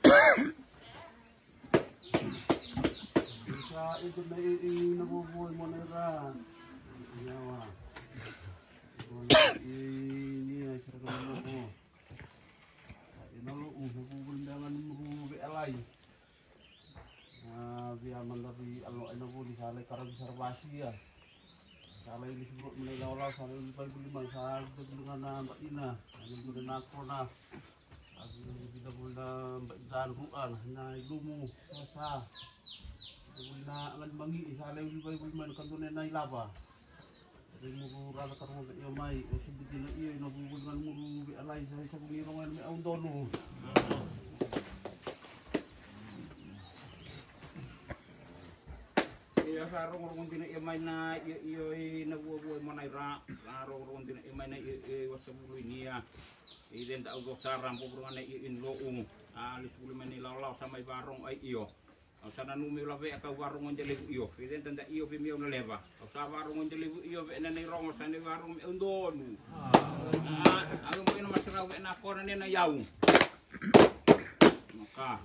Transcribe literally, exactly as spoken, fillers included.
Sa ito na i i na vovo i mona i ra. Yawa. I ni a sara ka na vovo. Ina lo u na vovo ni danga ni muru ve alai. A via manda vi alo ina voli sa lai karavi sara vasia. Sa lai lisi bro mena ilawalawa sa lai Baibuli mai sa Baibuli ga na baina. Ina bro na kona. A via via bro na baina rua na ilumu sa sa. Baibuli na ngan mangi sa lai Baibuli mai na kandone na ilava. Ri muru rara ka rogo ve io mai o subuti na io ina vuvuli ngan muru ve alai sa isa vuni rogo ena me au donu. Ia sa rogorogo dina ia mai na io io i na vuavua i mona i ra. Sa rogorogo dina ia mai na io io i wasavulu i nia. I reda au dosara boboroga na io i lo'u. A lisuvulu mai na ilawalawa sa mai varogo ai io. Au sa nanuma meu lavea kau varogo de levu io. Fei reda da io fei meu na leva. Au sa varogo de levu io vei na nei rogo sa nei varogo meu donu. A au mai na masarau vei na kona nei na iau. Maka.